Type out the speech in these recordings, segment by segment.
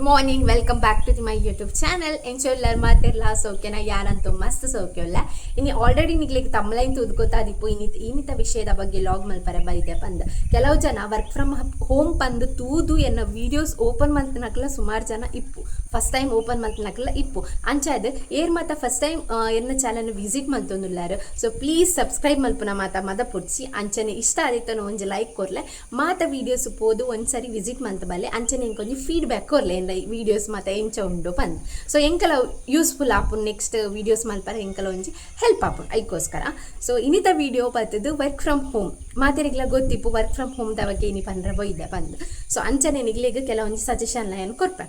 Morning, welcome back to the my YouTube channel. ಎಂಚ ಮಾತೆರ್ಲಾ ಸೌಖ್ಯನ? ಯಾರಂತೂ ಮಸ್ತ್ ಸೌಖ್ಯ. ಇನಿ ಆಲ್ರೆಡಿ ನಿಗ್ಲಿಗೆ ತಮ್ಮಲೈನ್ ತೂದ್ಕೋತಾ ದಿಪ್ಪು. ಇನ್ನಿತ ವಿಷಯದ ಬಗ್ಗೆ ಲಾಗ್ ಮಲ್ಪರೆ ಬೈದೆ ಪಂದ್. ಕೆಲವು ಜನ ವರ್ಕ್ ಫ್ರಮ್ ಹೋಮ್ ಪಂದ್ ತೂದು ಎನ್ನ ವೀಡಿಯೋಸ್ ಓಪನ್ ಮಲ್ತನಕ್ಲ ಸುಮಾರು ಜನ ಇಪ್ಪು, ಫಸ್ಟ್ ಟೈಮ್ ಓಪನ್ ಮಲ್ತನಕ್ಲ ಇಪ್ಪು. ಅಂಚಾದ್ ಏರ್ ಮಾತ ಫಸ್ಟ್ ಟೈಮ್ ಎನ್ನ ಚಾನಲ್ ವಿಸಿಟ್ ಮಲ್ತೊಂದುಲ್ಲಾರು, ಸೊ ಪ್ಲೀಸ್ ಸಬ್ಸ್ಕ್ರೈಬ್ ಮಲ್ಪುನ ಮಾತ ಮದ ಪೊಡ್ಚಿ. ಅಂಚನೆ ಇಷ್ಟ ಆದಿತ್ತನ ಒಂಜಿ ಲೈಕ್ ಕೊರ್ಲೆ. ಮಾತ ವೀಡಿಯೋಸ್ ಪೋದು ಒಂದ್ಸರಿ ವಿಸಿಟ್ ಮಲ್ತ ಬಲ್ಲೆ. ಅಂಚನೆ ಇಂಕೊಂಜಿ ಫೀಡ್ಬ್ಯಾಕ್ ಕೊರ್ಲೆ, ಎಂದ ವೀಡಿಯೋಸ್ ಮಾತ ಎಂಚ ಉಂಡು ಪಂದ್. ಸೊ ಎಂಕಲ ಯೂಸ್ಫುಲ್ ಆಪುಂಡು, ನೆಕ್ಸ್ಟ್ ವೀಡಿಯೋಸ್ ಮಲ್ಪರೆ ಎಂಕಲ ಒಂಜಿ ಹೆಲ್ಪ್ ಆಪುಂಡು, ಐಕೋಸ್ಕರ. ಸೊ ಇನ್ನಿತ ವೀಡಿಯೋ ಬತ್ತದು ವರ್ಕ್ ಫ್ರಮ್ ಹೋಮ್. ಮಾತೆರಿಗ್ಲ ಗೊತ್ತಿಪ್ಪು ವರ್ಕ್ ಫ್ರಮ್ ಹೋಮ್ the ಬಗ್ಗೆ ಇನಿ ಪಂದ್ರ ಬೊಯ್ದೆ ಪಂದ್. ಸೊ ಅಂಚನೆ ನಿಗ್ಲೆಗ್ ಕೆಲವೊಂಜಿ ಸಜೆಷನ್ ಏನು ಕೊರ್ಪೆ.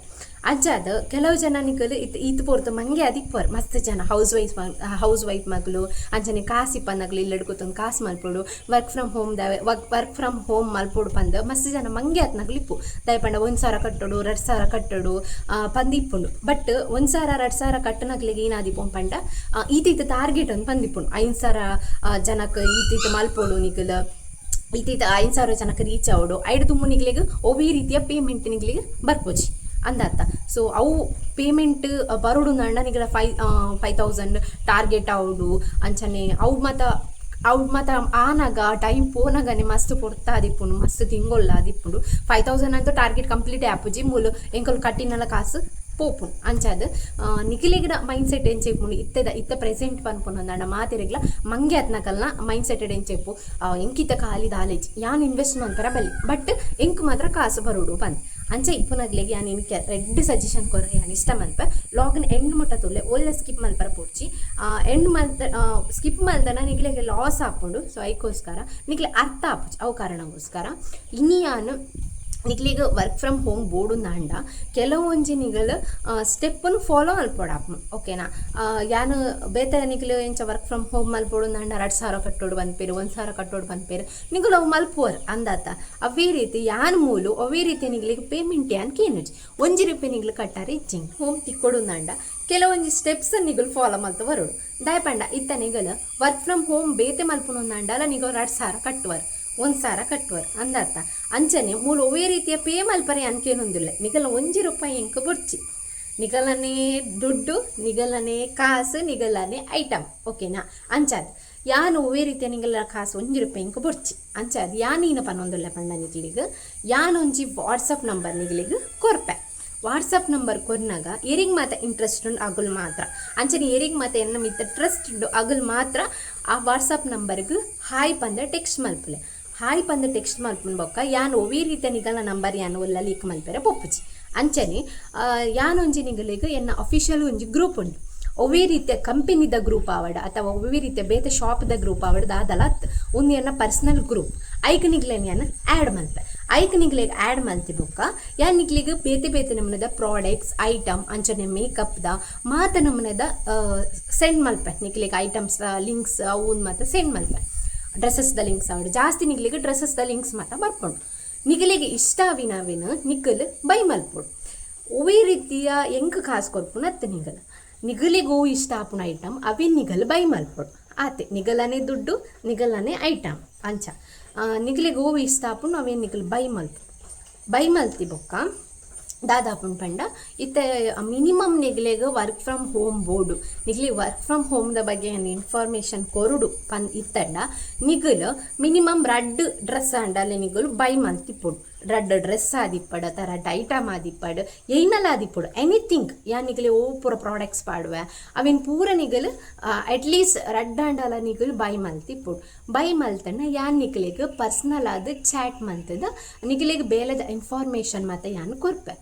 ಅಂಚಾದ್ ಕೆಲವು ಜನ ನಿಕಲ್ ಇತ್ ಈತ್ ಪೊರ್ತು ಮಂಗೆ ಅದಿಪ್ಪರ್. ಮಸ್ತ್ ಜನ ಹೌಸ್ ವೈಫ್ ಮಗಳು, ಅಂಚನೆ ಕಾಸು ಇಪ್ಪನಗ್ಲು ಇಲ್ಲಡ್ ಕೂತೊಂದು ಕಾಸು ಮಲ್ಪೊಡು, work from home the work from home ಮಲ್ಪೊಡು ಪಂದ್ ಮಸ್ತ್ ಜನ ಮಂಗೆ ಆತ್ನಗ್ಲು ಇಪ್ಪು. ದಾಯೆ ಪಂಡ 1000 ಕಟ್ಟೊಡು, 2000 ಕಟ್ಟೊಡು ಪಂದ್ ಇಪ್ಪುಂಡು. ಬಟ್ 1000 2000 ಕಟ್ಟುನಕ್ಲೆಗ್ ಏನಾದಿಪ್ಪು ಪಂಡ, ಈತ್ ಈತ್ ಟಾರ್ಗೆಟ್ ಒಂದು ಪಂದಿಪ್ಪುಂಡು. 5000 ಜನಕ್ಕೆ ಈತ್ ಈತ್ ಮಲ್ಪೊಡು ನಿಕಲ್, ಈತ್ ಈತ್ 5000 ಜನಕ್ಕೆ ರೀಚ್ ಆವೊಡು, ಐಡ್ ದುಂಬು ನಿಕ್ಲೆಗ್ ಒವ್ವೇ ರೀತಿಯ ಪೇಮೆಂಟ್ ನಿಕ್ಲೆಗ್ ಬರ್ಪುಜಿ ಅಂದರ್ಥ. ಸೊ ಅವು ಪೇಮೆಂಟ್ ಬರೋಡು ಅಂಡ ನಿಗಲ ಫೈವ್ ಫೈವ್ ತೌಸಂಡ್ ಟಾರ್ಗೆಟ್ ಆವೊಡು. ಅಂಚನೆ ಅವು ಮಾತ ಆನಾಗ ಟೈಮ್ ಪೋನಾಗನೆ ಮಸ್ತ್ ಪೊರ್ತ ಆದಿಪ್ಪುಂಡು, ಮಸ್ತ್ ತಿಂಗೊಲ್ಲ ಆದಿಪ್ಪುಂಡು. 5000 ಅಂತೂ ಟಾರ್ಗೆಟ್ ಕಂಪ್ಲೀಟ್ ಆಪುಜಿ, ಮೂಲು ಎಂಕುಲು ಕಟ್ಟಿನಲ ಕಾಸು ಪೋಪುಂಡು. ಅಂಚಾದ್ ನಿಕಿಲೆಗಿನ ಮೈಂಡ್ ಸೆಟ್ ಎಂಚ ಇಪ್ಪುಂಡು ಇತ್ತೆದ ಇತ್ತ ಪ್ರೆಸೆಂಟ್ ಪನ್ಪುಂಡು ಅಂದಾಂಡ, ಮಾತೆರೆಗ್ಲ ಮಂಗೆ ಆತ್ನಕಲ್ನ ಮೈಂಡ್ ಸೆಟ್ ಎಂಚ ಇಪ್ಪು? ಎಂಕಿತ ಖಾಲಿ ದಾಲೇಜ್ ಯಾನ್ ಇನ್ವೆಸ್ಟ್ ಮನ್ಪರ ಬಲ್ಲಿ, ಬಟ್ ಎಂಕ್ ಮಾತ್ರ ಕಾಸು ಬರೋಡು ಪಂದ್. ಅಂಚ ಇಪ್ಪುನಗ್ಲೆಗ್ ಯಾನ್ ಇನ್ಕೆ ರೆಡ್ ಸಜೆಷನ್ ಕೊರ ಯಾನ್ ಇಷ್ಟ ಮನ್ಪೆ. ಲಾಗ್ನ ಎಂಡ್ ಮುಟ್ಟ ತೂಲೆ, ಒಲ್ಲ ಸ್ಕಿಪ್ ಮಲ್ಪರ ಪೋಡ್ಚಿ. ಎಂಡ್ ಮಲ್ತ ಸ್ಕಿಪ್ ಮಲ್ತನ ನಿಗ್ಲೆಗ್ ಲಾಸ್ ಆಪುಂಡು. ಸೊ ಐಕೋಸ್ಕರ ನಿಕ್ಲೆ ಅರ್ಥ ಆಪುಜಿ, ಅವು ಕಾರಣಗೋಸ್ಕರ. ಇನಿ ಯಾನ್ ನಿಕ್ಲೆಗ್ ವರ್ಕ್ ಫ್ರಮ್ ಹೋಮ್ ಬೋಡುಂದಾಂಡ ಕೆಲವೊಂಜಿ ನಿಗಲ್ ಸ್ಟೆಪ್ಪನ್ನು ಫಾಲೋ ಮಲ್ಪೊಡಾಪುಂಡು, ಓಕೆನಾ? ಯಾನ್ ಬೇತೆ ನಿಕ್ಲು ಎಂಚ ವರ್ಕ್ ಫ್ರಮ್ ಹೋಮ್ ಮಲ್ಪೊಡುಂದಾಂಡ 2000 ಕಟ್ಟೋಡು ಪನ್ಪೆರ್, 1000 ಕಟ್ಟೋಡು ಪನ್ಪೆರ್. ನಿಗುಲು ಅವು ಮಲ್ಪುವರ್ ಅಂದಾತ. ಅವೇ ರೀತಿ ಯಾನ್ ಮೂಲು ಅವೇ ರೀತಿ ನಿಗ್ಲಿಗ್ ಪೇಮೆಂಟ್ ಯಾನ್ ಕೇನುಜಿ. 1 ರೂಪಾಯಿ ನಿಗ್ಲು ಕಟ್ಟಾರೆ ಇಜ್ಜಿಂಗ್. ಹೋಮ್ ತಿಕ್ಕೊಡುಂದಾಂಡ ಕೆಲವೊಂಜಿ ಸ್ಟೆಪ್ಸ್ ನಿಗುಲು ಫಾಲೋ ಮಲ್ತ ಬರೋಡು. ದಾಯೆ ಪಂಡ ಇತ್ತ ನಿಗಲ್ ವರ್ಕ್ ಫ್ರಮ್ ಹೋಮ್ ಬೇತೆ ಮಲ್ಪುನುಂದಾಂಡಲ ನಿಗಲ್ 2000 ಕಟ್ಟುವರ್, 1000 ಕಟ್ಟುವರ್ ಅಂದರ್ಥ. ಅಂಚನೆ ಮೂಲು ಒವ್ವೇ ರೀತಿಯ ಪೇ ಮಲ್ಪರೆ ಅನ್ಕೇನೊಂದುಲ್ಲ. ನಿಗಲ 1 ರೂಪಾಯಿ ಎಂಕ್ ಬೊಡ್ಚಿ. ನಿಗಲನೇ ದುಡ್ಡು, ನಿಗಲನೇ ಕಾಸು, ನಿಗಲನೇ ಐಟಮ್, ಓಕೆನಾ? ಅಂಚಾದ್ ಯಾನ್ ಒವ್ವೇ ರೀತಿಯ ನಿಗಲ ಕಾಸು 1 ರೂಪಾಯಿ ಎಂಕ್ ಬೊಡ್ಚಿ. ಅಂಚಾದ್ ಯಾನ್ ಈನ ಪನ್ನೊಂದುಲ್ಲ ಪಂಡ, ನಿಕ್ಲಿಗ್ ಯಾನ್ ಒಂಜಿ ವಾಟ್ಸಪ್ ನಂಬರ್ ನಿಗ್ಲಿಗ್ ಕೊರ್ಪೆ. ವಾಟ್ಸಪ್ ನಂಬರ್ ಕೊರ್ನಾಗ ಎರಿಗ್ ಮಾತ ಇಂಟ್ರೆಸ್ಟ್ ಉಂಡು ಅಗುಲ್ ಮಾತ್ರ, ಅಂಚನೆ ಎರಿಗ್ ಮಾತ ಎನ್ನ ಮಿತ್ತ ಟ್ರಸ್ಟ್ ಉಂಡು ಅಗುಲ್ ಮಾತ್ರ ಆ ವಾಟ್ಸಪ್ ನಂಬರ್ಗ್ ಹಾಯ್ ಪಂದ ಟೆಕ್ಸ್ಟ್ ಮಲ್ಪುಲೆ. ಹಾಯ್ ಪಂದ ಟೆಕ್ಸ್ಟ್ ಮಲ್ಪುನ ಬೊಕ್ಕ ಯಾನ್ ಒವ್ವೇ ರೀತಿಯ ನಿಗಲ ನಂಬರ್ ಯಾನ್ ಒಲ್ಲ ಲೀಕ್ ಮಲ್ಪೆರೆ ಪೊಪ್ಪುಜಿ. ಅಂಚನೆ ಯಾನೊಂಜಿ ನಿಗಲಿಗ್ ಎನ್ನ ಅಫಿಷಿಯಲ್ ಒಂಜಿ ಗ್ರೂಪ್ ಉಂಡು. ಒವ್ವೇ ರೀತಿಯ ಕಂಪನಿದ ಗ್ರೂಪ್ ಆವಡ್ ಅಥವಾ ಒವ್ವೇ ರೀತಿಯ ಬೇತೆ ಶಾಪ್ದ ಗ್ರೂಪ್ ಆವಡ್ ದಾದಲ ಅತ್, ಒಂದು ಎನ್ನ ಪರ್ಸನಲ್ ಗ್ರೂಪ್. ಐಕ್ ನಿಗ್ಲೆನ್ ಯಾನ್ ಆ್ಯಡ್ ಮಲ್ಪೆ. ಐಕ್ ನಿಗ್ಲೆಗ್ ಆ್ಯಡ್ ಮಲ್ತಿ ಬೊಕ್ಕ ಯಾನ್ ನಿಗ್ಲೆಗ್ ಬೇತೆ ಬೇತೆ ನಮೂನೆದ ಪ್ರಾಡಕ್ಟ್ಸ್, ಐಟಮ್, ಅಂಚನೆ ಮೇಕಪ್ದ ಮಾತ ನಮೂನೆದ ಸೆಂಡ್ ಮಲ್ಪೆ. ನಿಕ್ಲೆಗ್ ಐಟಮ್ಸ್ ಲಿಂಕ್ಸ್ ಅವು ಮಾತ ಸೆಂಡ್ ಮಲ್ಪೆ. ಡ್ರೆಸ್ಸಸ್ದ ಲಿಂಕ್ಸ್ ಆವಡ್, ಜಾಸ್ತಿ ನಿಗ್ಲೆಗ್ ಡ್ರೆಸ್ಸಸ್ದ ಲಿಂಕ್ಸ್ ಮಾತ ಬರ್ಪುಂಡು. ನಿಗಲಿಗೆ ಇಷ್ಟ ಅವಿನವಿನ ನಿಕ್ಕಲ್ ಬೈ ಮಲ್ಪೊಡು. ಒವ್ವೇ ರೀತಿಯ ಎಂಕ್ ಕಾಸು ಕೊರ್ಪುನ ಅತ್ತ. ನಿಗಲ್ ನಿಗಲಿಗೆ ಓ ಇಷ್ಟ ಆಪುನ ಐಟಮ್ ಅವಿನ್ ನಿಗಲ್ ಬೈ ಮಲ್ಪೊಡು, ಆತೆ. ನಿಗಲನೆ ದುಡ್ಡು, ನಿಗಲನೆ ಐಟಮ್. ಅಂಚ ನಿಗಲಿಗೆ ಓವು ಇಷ್ಟ ಆಪುಂಡು ಅವೇನು ನಿಗಲ್ ಬೈ ಮಲ್ಪು. ಬೈ ಮಲ್ತಿ ಬೊಕ್ಕ ದಾದಾಪುಂಡು ಪಂಡ, ಇತ್ತೆ ಮಿನಿಮಮ್ ನಿಗ್ಲೆಗ್ ವರ್ಕ್ ಫ್ರಮ್ ಹೋಮ್ ಬೋಡು, ನಿಗ್ಲಿ ವರ್ಕ್ ಫ್ರಮ್ ಹೋಮ್ದ ಬಗ್ಗೆ ಇನ್ಫಾರ್ಮೇಷನ್ ಕೊರಡು ಪನ್ ಇತ್ತಂಡ, ನಿಗಲ್ ಮಿನಿಮಮ್ ರಡ್ಡ್ ಡ್ರೆಸ್ ಆಂಡಲೆ ನಿಗಲು ಬೈ ಮಲ್ತಿಪ್ಪೊಡು. ರಡ್ಡ್ ಡ್ರೆಸ್ ಆದಿಪ್ಪಡ್ ಅತ್ತ ರಡ್ಡ್ ಐಟಮ್ ಆದಿಪ್ಪಡ್, ಎಯ್ನಲ ಆದಿಪ್ಪೊಡು, ಎನಿಥಿಂಗ್. ಯಾನ್ ನಿಗಲೆ ಓ ಪೂರ ಪ್ರಾಡಕ್ಟ್ಸ್ ಪಾಡುವೆ, ಅವಿನ್ ಪೂರ ನಿಗಲ್ ಅಟ್ಲೀಸ್ಟ್ ರಡ್ಡ್ ಆಂಡಲ ನಿಗಲ್ ಬೈ ಮಲ್ತಿಪ್ಪೊಡು. ಬೈ ಮಲ್ತಂಡ ಯಾನ್ ನಿಕ್ಲೆಗ್ ಪರ್ಸನಲ್ ಆದ್ ಚಾಟ್ ಮಲ್ತದ ನಿಗಲೆಗ್ ಬೇಲೆದ ಇನ್ಫಾರ್ಮೇಷನ್ ಮಾತ ಯಾನ್ ಕೊರ್ಪೆ.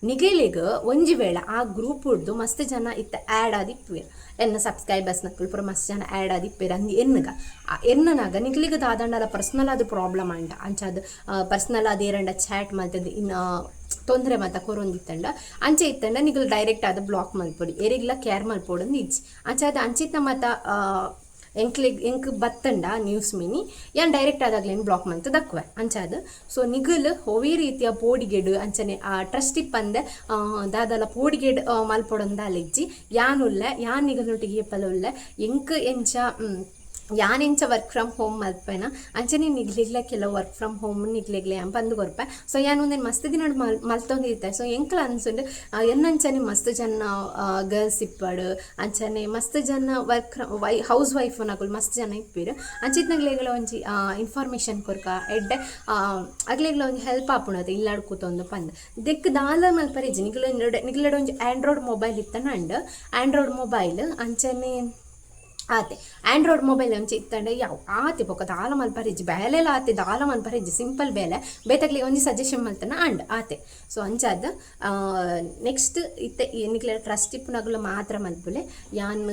ನಿಗಲಿಗ್ ಒಂಜಿ ವೇಳೆ ಆ ಗ್ರೂಪ್ ಉಡ್ದು ಮಸ್ತ್ ಜನ ಇತ್ತ ಆ್ಯಡ್ ಆದಿಪ್ಪುವೆರ್, ಎನ್ನ ಸಬ್ಸ್ಕ್ರೈಬರ್ಸ್ ನಕುಲು ಪೂರ ಮಸ್ತ್ ಜನ ಆ್ಯಡ್ ಆದಿಪ್ಪೆರ್ ಅಂದ್ ಎನ್ನುಗ. ಆ ಎನ್ನನಾಗ ನಿಕ್ಲೆಗ್ ದಾದಂಡಲ ಪರ್ಸನಲ್ ಆದ್ ಪ್ರಾಬ್ಲಮ್ ಆಂಡ, ಅಂಚಾದ್ ಪರ್ಸನಲ್ ಆದ್ ಏರಂಡ ಚಾಟ್ ಮಲ್ತದ್ ಇನ್ನ ತೊಂದರೆ ಮಾತ ಕೊರೊಂದಿತ್ತಂಡ, ಅಂಚೆ ಇತ್ತಂಡ ನಿಗಲ್ ಡೈರೆಕ್ಟ್ ಆದ್ ಬ್ಲಾಕ್ ಮಲ್ಪೊಡಿ. ಎರಿಗ್ಲ ಕೇರ್ ಮಲ್ಪೊಡು ಇಜ್ಜಿ. ಅಂಚಾದ್ ಅಂಚಿತ್ತ ಮಾತ ಎಂಕ್ಲೆಗ್ ಎಂಕ್ ಬತ್ತಂಡ ನ್ಯೂಸ್ ಮಿನಿ ಯಾನ್ ಡೈರೆಕ್ಟ್ ಆದಾಗ್ಲೇನು ಬ್ಲಾಕ್ ಮಲ್ತ್ ದಕ್ಕುವೆ. ಅಂಚಾದ್ ಸೊ ನಿಗಲ್ ಒವ್ವೇ ರೀತಿಯ ಪೋಡಿಗೆಡ್, ಅಂಚನೆ ಆ ಟ್ರಸ್ಟ್ ಇಪ್ಪಂದೆ ದಾದಲ ಪೋಡಿಗೆಡ್ ಮಲ್ಪೊಡೊಂದು ಇಜ್ಜಿ. ಯಾನ್ ಉಲ್ಲೆ, ಯಾನ್ ನಿಗಲ್ನೊಟ್ಟಿಗೆ ಏಪಲ ಉಲ್ಲೆ. ಎಂಕ್ ಎಂಚ ಯಾನೆಂಚ work from home ಮಲ್ಪೆನ ಅಂಚನೆ ನಿಗ್ಲಿಗ್ಲ ಕೆಲವು work from home ನಿಗ್ಲಿಗ್ಲೆ ಪಂದ್ ಕೊರ್ಪೆ. ಸೊ ಯಾನ್ ಒಂದೆನ್ ಮಸ್ತ್ ದಿನ ಮಲ್ತೊಂದಿತ್ತೆ. ಸೊ ಎಂಕ್ಲ ಅನ್ಸುಂಡು ಎನ್ನಂಚನೆ ಮಸ್ತ್ ಜನ ಗರ್ಲ್ಸ್ ಇಪ್ಪಡು, ಅಂಚನೆ ಮಸ್ತ್ ಜನ work house wife ನಕುಲು ಮಸ್ತ್ ಜನ ಇಪ್ಪೆರ್. ಅಂಚಿತ್ನಗ್ಲೆಗ್ಲ ಒಂಜಿ ಇನ್ಫಾರ್ಮೇಷನ್ ಕೊರ್ಕ ಎಡ್ಡೆ ಅಗ್ಲೆಗ್ಲ ಒಂಜಿ ಹೆಲ್ಪ್ ಆಪುಂಡು ಇಲ್ಲಾಡ್ ಕೂತೊಂದು ಪಂದ್. ದೆಕ್ ದಾಲ ಮಲ್ಪರೆ ಇಜ್ಜಿ, ನಿಗ್ಲ ನಿಗ್ಲಡ ಒಂಜಿ ಆಂಡ್ರಾಯ್ಡ್ ಮೊಬೈಲ್ ಇತ್ತನ ಅಂಡ್ ಆಂಡ್ರಾಯ್ಡ್ ಮೊಬೈಲ್ ಅಂಚನೆ ಆತೆ ಆಂಡ್ರಾಯ್ಡ್ ಮೊಬೈಲ್ ಒಂಚಿ ಇತ್ತಂಡ ಯಾವ್ ಆತೆ ಬೊಕ್ಕ ದಾಲ ಮಲ್ಪರೆ ಇಜ್ಜಿ, ಬೇಲೆಲ ಆತೆ ದಾಲ ಮಲ್ಪರೆ ಇಜ್ಜಿ, ಸಿಂಪಲ್ ಬೇಲೆ. ಬೇತಕ್ಲೆ ಒಂಜಿ ಸಜೆಷನ್ ಮಲ್ತನ ಅಂಡ್ ಆತೆ. ಸೊ ಅಂಚಾದ್ ನೆಕ್ಸ್ಟ್ ಇತ್ತೆ ನಿಕ್ಲೆ ಟ್ರಸ್ಟ್ ಇಪ್ಪುನಗುಲು ಮಾತ್ರ ಮಲ್ಪುಲೆ. ಯಾನ್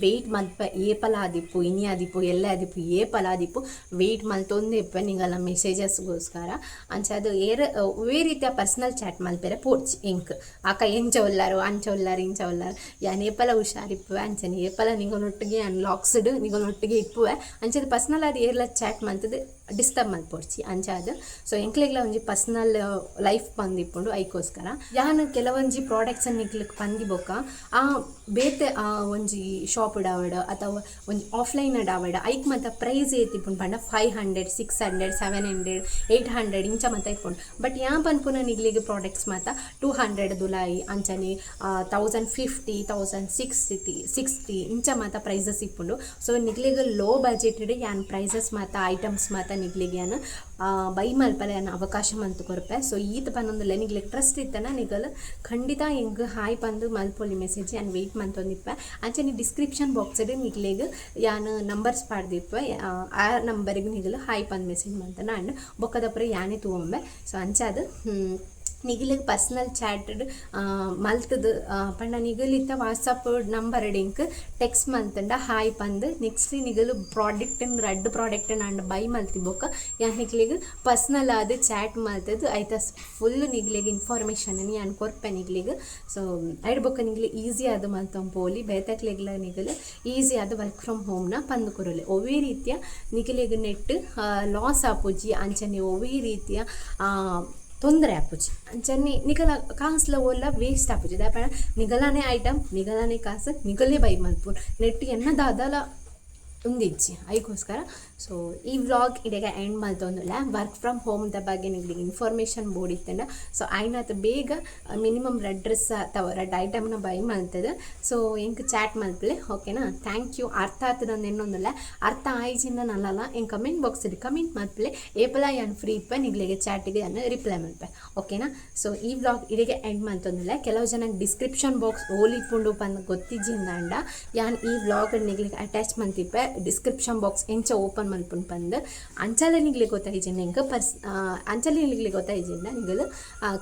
ವೆಯ್ಟ್ ಮಲ್ಪ ಏಪಲ ಆದಿಪ್ಪು, ಇನಿ ಆದಿಪ್ಪು, ಎಲ್ಲೆ ಆದಿಪ್ಪು, ಏಪಲ ಆದಿಪ್ಪು ವೆಯ್ಟ್ ಮಲ್ತೊಂದೇ ಇಪ್ಪೆ ನಿಗಲ ಮೆಸೇಜಸ್ಗೋಸ್ಕರ. ಅಂಚಾದ್ ಏರ್ ಒವ್ವೇ ರೀತಿಯ ಪರ್ಸನಲ್ ಚಾಟ್ ಮಲ್ಪೆರೆ ಪೋಡ್ಚಿ ಎಂಕ್. ಆಕ ಎಂಚ ಉಲ್ಲಾರು, ಅಂಚ ಉಲ್ಲಾರು, ಇಂಚ ಉಲ್ಲಾರು, ಯಾನ್ ಏಪಲ ಹುಷಾರಿಪ್ಪುವೆ. ಅಂಚನೆ ಏಪಲ ನಿಗಲೊಟ್ಟಿಗೆ ಯಾನ್ ಲಾಕ್ಸ್ಡ್ ನಿಗಲೊಟ್ಟಿಗೆ ಇಪ್ಪುವೆ. ಅಂಚಾದ್ ಪರ್ಸನಲ್ ಆದ್ ಏರ್ಲ ಚಾಟ್ ಮಲ್ತುದು ಡಿಸ್ಟರ್ಬ್ ಮಲ್ಪೊಡ್ಚಿ ಅಂಚಾದ್. ಸೊ ಎಂಕ್ಲೆಗ್ಲ ಒಂಜಿ ಪರ್ಸನಲ್ ಲೈಫ್ ಪಂದಿಪ್ಪುಂಡು, ಐಕೋಸ್ಕರ ಯಾನ್ ಕೆಲವೊಂಜಿ ಪ್ರಾಡಕ್ಟ್ಸ್ ನಿಕ್ಲೆಗ್ ಪಂದಿ ಬೊಕ್ಕ ಆ ಬೇತೆ ಒಂಜಿ ಶಾಪ್ ಡಾವಡ್ ಅಥವಾ ಒಂಜಿ ಆಫ್ಲೈನ್ ಡಾವಡ್ ಐಕ್ ಮಾತ ಪ್ರೈಸ್ ಏತಿಪ್ಪುಂಡು ಪಂಡ 500, 600, 700, 800 ಇಂಚ ಮಾತ ಇಪ್ಪುಂಡು. ಬಟ್ ಯಾನ್ ಪನ್ಪುನ ನಿಗ್ಲಿಗ್ ಪ್ರಾಡಕ್ಟ್ಸ್ ಮಾತ 200 ದುಲಾಯಿ, ಅಂಚನೆ 1050, 1060 60 ಇಂಚ ಮಾತ ಪ್ರೈಸಸ್ ಇಪ್ಪುಂಡು. ಸೊ ನಿಗ್ಲಿಗ್ ಲೋ ಬಜೆಟ್ ಯಾನ್ ಪ್ರೈಸಸ್ ಮಾತ ಐಟಮ್ಸ್ ಮಾತ ನಿಗ್ಲಿಗ್ ಯಾನ್ ಬೈ ಮಲ್ಪಲೆ ಯಾನ್ ಅವಕಾಶ ಮಲ್ತ್ ಕೊರ್ಪೆ. ಸೊ ಈತ್ ಪನೊಂದುಲ್ಲೆ, ನಿಗ್ಲಿಗ್ ಟ್ರಸ್ಟ್ ಇತ್ತನ ನಿಗಲ್ ಖಂಡಿತ ಎಂಕ್ ಹಾಯ್ ಪಂದ್ ಮಲ್ಪೊಲಿ ಮೆಸೇಜ್, ಯಾನ್ ವೆಯ್ಟ್ ಮಲ್ತೊಂದಿಪ್ಪೆ. ಅಂಚನೆ ಡಿಸ್ಕ್ರಿಪ್ಷನ್ ಬಾಕ್ಸ್ ನಿಗ್ಲೆಗ್ ಯಾನ್ ನಂಬರ್ಸ್ ಪಾಡ್ದಿಪ್ಪೆ, ಆ ನಂಬರ್ಗ್ ನಿಗಲ್ ಹಾಯ್ ಪಂದ್ ಮೆಸೇಜ್ ಮಲ್ತನ ಅಂಡ್ ಬೊಕ್ಕದಪುರ ಯಾನೇ ತೂವೊಂಬೆ. ಸೊ ಅಂಚಾದ್ ನಿಗಲೆಗ್ ಪರ್ಸನಲ್ ಚಾಟ್ ಮಲ್ತುದು ಪಂಡ ನಿಗಲಿತ್ತ ವಾಟ್ಸಪ್ ನಂಬರ್ ಎಂಕ್ ಟೆಕ್ಸ್ಟ್ ಮಲ್ತಂಡ ಹಾಯ್ ಪಂದ್ ನೆಕ್ಸ್ಟ್ ನಿಗಲು ಪ್ರಾಡಕ್ಟ್ ರಡ್ಡ್ product and by ಮಲ್ತಿ ಬೊಕ್ಕ ಯಾನ್ ನಿಕ್ಲೆಗ್ ಪರ್ಸನಲ್ ಆದ್ ಚಾಟ್ ಮಲ್ತುದು ಐತ ಫುಲ್ ನಿಗ್ಲೆಗ್ ಇನ್ಫಾರ್ಮೇಷನ್ ಯಾನ್ ಕೊರ್ಪೆ ನಿಗ್ಲೆಗ್. ಸೊ ಐಡ್ ಬೊಕ್ಕ ನಿಗ್ಲೆ ಈಸಿ ಆದ್ ಮಲ್ತೊಂದು ಪೋಲಿ, ಬೇತಕ್ಲೆಗ್ಲ ನಿಗಲು ಈಸಿ ಆದ್ ವರ್ಕ್ ಫ್ರಮ್ ಹೋಮ್ನ ಪಂದ್ ಕೊರೊಲಿ. ಒವ್ವೇ ರೀತಿಯ ನಿಗಲೆಗ್ ನೆಟ್ ಲಾಸ್ ಆಪುಜಿ, ಅಂಚನೆ ಒವ್ವೇ ರೀತಿಯ ತೊಂದರೆ ಆಪುಜಿ. ಅಂಚನೆ ನಿಗಲ ಕಾಸ್ಲ ಓಲ್ಲ ವೇಸ್ಟ್ ಆಪುಜಿ. ದಾಯೆ ಪಂಡ ನಿಗಲನೆ ಐಟಮ್, ನಿಗಲನೆ ಕಾಸು, ನಿಗಲೇ ಬೈ ಮಲ್ಪು, ನೆಟ್ ಎನ್ನ ದಾದಾಲ ಉಂದಿಜ್ಜಿ ಐಕೋಸ್ಕರ. ಸೊ ಈ ವ್ಲಾಗ್ ಇಡೆಗ ಎಂಡ್ ಮಲ್ತೊಂದುಲ್ಲ. Work from home the ಬಗ್ಗೆ ನಿಗ್ಲಿಗ್ ಇನ್ಫಾರ್ಮೇಷನ್ ಬೋಡಿತ್ತಂಡ ಸೊ ಆಯ್ನಾತ್ ಬೇಗ ಮಿನಿಮಮ್ ರಡ್ಡ್ ಡ್ರೆಸ್ ಅಥವಾ ರಡ್ಡ್ ಐಟಮ್ನ ಬೈ ಮಲ್ತದ. ಸೊ ಎಂಕ್ ಚಾಟ್ ಮಲ್ಪಲೆ, ಓಕೆನಾ? Thank you. ಅರ್ಥ ಆತದ ಎನ್ನೊಂದುಲ್ಲ, ಅರ್ಥ ಆಯ್ಜಿಂದ ನಲ್ಲಲ್ಲ ಎಂಕ್ comment box comment ಮಲ್ಪಲೆ. ಏಪಲ ಯಾನ್ ಫ್ರೀ ಇಪ್ಪೆ, ನಿಗ್ಲಿಗೆ ಚಾಟಿಗೆ ಯಾನ್ ರಿಪ್ಲೈ ಮಲ್ಪೆ, ಓಕೆನಾ? ಸೊ ಈ ವ್ಲಾಗ್ ಇಡೆಗೆ ಎಂಡ್ ಮಲ್ತೊಂದುಲ್ಲ. ಕೆಲವು ಜನ ಡಿಸ್ಕ್ರಿಪ್ಷನ್ ಬಾಕ್ಸ್ ಓಲಿಪ್ಪುಂಡು ಪಂದ್ ಗೊತ್ತಿಜ್ಜಿಂದಾಂಡ ಯಾನ್ ಈ ವ್ಲಾಗ್ ನಿಗ್ಲಿಗೆ ಅಟ್ಯಾಚ್ ಮಲ್ತಿಪ್ಪೆ, ಡಿಸ್ಕ್ರಿಪ್ಷನ್ ಬಾಕ್ಸ್ ಎಂಚ ಓಪನ್ ಮಲ್ಪುನ್ ಪಂದ್. ಅಂಚಲ ನಿಗ್ಲಿಗೆ ಗೊತ್ತಾಯಿಜಿಂಡ ಎಂಕ್ ಪರ್ಸ್ ಅಂಚಲ ನಿಗ್ಲಿಗೆ ಗೊತ್ತಾಯಿಜಿಂಡ ನಿಗಲು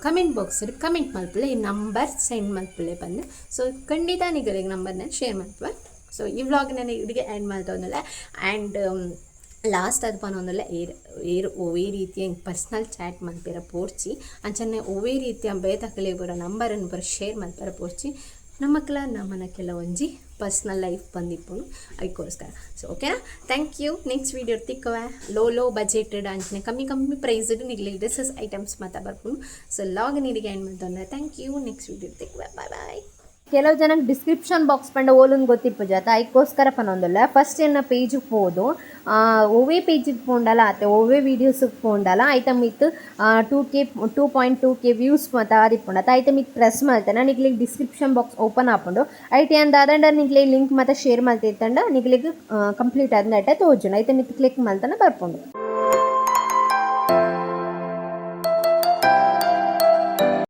comment box comment ಮಲ್ಪಲೆ, ಈ ನಂಬರ್ ಸೆಂಡ್ ಮಲ್ಪಲೆ ಪಂದ್. ಸೊ ಖಂಡಿತ ನಿಗಲಿಗೆ ನಂಬರ್ನ ಶೇರ್ ಮಲ್ಪುವೆ. ಸೊ ಈ ವ್ಲಾಗ್ ನಾನು ಇಡಿಗೆ ಎಂಡ್ ಮಲ್ತೊಂದುಲ್ಲೆ. ಆ್ಯಂಡ್ ಲಾಸ್ಟ್ ಅದು ಪನೊಂದುಲ್ಲೆ, ಏರ್ ಏರ್ ಒವ್ವೇ ರೀತಿಯ ಪರ್ಸನಲ್ ಚಾಟ್ ಮಲ್ಪೆರ ಪೋರ್ಚಿ, ಅಂಚನೆ ಒವ್ವೇ ರೀತಿಯ ಬೇತಕ್ಲೆಗ್ ಪೂರ ನಂಬರನ್ನು ಪೂರ ಶೇರ್ ಮಲ್ಪೆರ ಪೋರ್ಚಿ. ನಮಕ್ಲ ನಮನ ಕೆಲವೊಂಜಿ ಪರ್ಸ್ನಲ್ ಲೈಫ್ ಬಂದಿಪ್ಪುನು ಐಕೋಸ್ಕರ. ಸೊ ಓಕೆನಾ? Thank you. Next video ತಿಕ್ಕುವೆ. Low low budgeted ಅಂಚನೆ ಕಮ್ಮಿ ಕಮ್ಮಿ ಪ್ರೈಸ್ಡ್ ನಿಗ್ಲಿ ಡ್ರೆಸ್ಸಸ್ ಐಟಮ್ಸ್ ಮಾತ ಬರ್ಪುನು. ಸೊ ಲಾಗ್ ನೀರಿಗೆ ಎಂಡ್ ಮಲ್ತೊಂದುಲ್ಲೆ. Thank you. Next video ತಿಕ್ಕುವೆ. Bye bye. ಕೆಲವು ಜನಕ್ಕೆ ಡಿಸ್ಕ್ರಿಪ್ಷನ್ ಬಾಕ್ಸ್ ಪಂಡ ಓಲುಂದು ಗೊತ್ತಿಪ್ಪುಜ ಅತ್ತ, ಐಕೋಸ್ಕರ ಪನೊಂದುಲ್ಲ. ಫಸ್ಟ್ ಎನ್ನ ಪೇಜಿಗೆ ಪೋದು, ಒವ್ವೇ ಪೇಜಿಗೆ ಪೋಂಡಲ ಅತ್ತೆ ಒವ್ವೇ ವೀಡಿಯೋಸಿಗೆ ಪೋಂಡಲ ಐತ ಮಿತ್ 2K, 2.2K views ಮಾತ ಆದಿಪ್ಪುಂಡು ಅತ್ತ, ಐತ ಮಿತ್ ಪ್ರೆಸ್ ಮಲ್ತನ ನಿಕ್ಲೆಗ್ description box open ಆಪುಂಡು. ಐಟ್ ಯಾನ್ ದಾದಂಡ ನಿಕ್ಲೆ ಲಿಂಕ್ ಮಾತ ಶೇರ್ ಮಲ್ತಿತ್ತಂಡ ನಿಕ್ಲೆಗ್ ಕಂಪ್ಲೀಟ್ ಆದ್ ಅಟ್ಟೆ ತೋಜುಂಡು. ಐತ ಮಿತ್ ಕ್ಲಿಕ್ ಮಲ್ತನ ಬರ್ಪುಂಡು.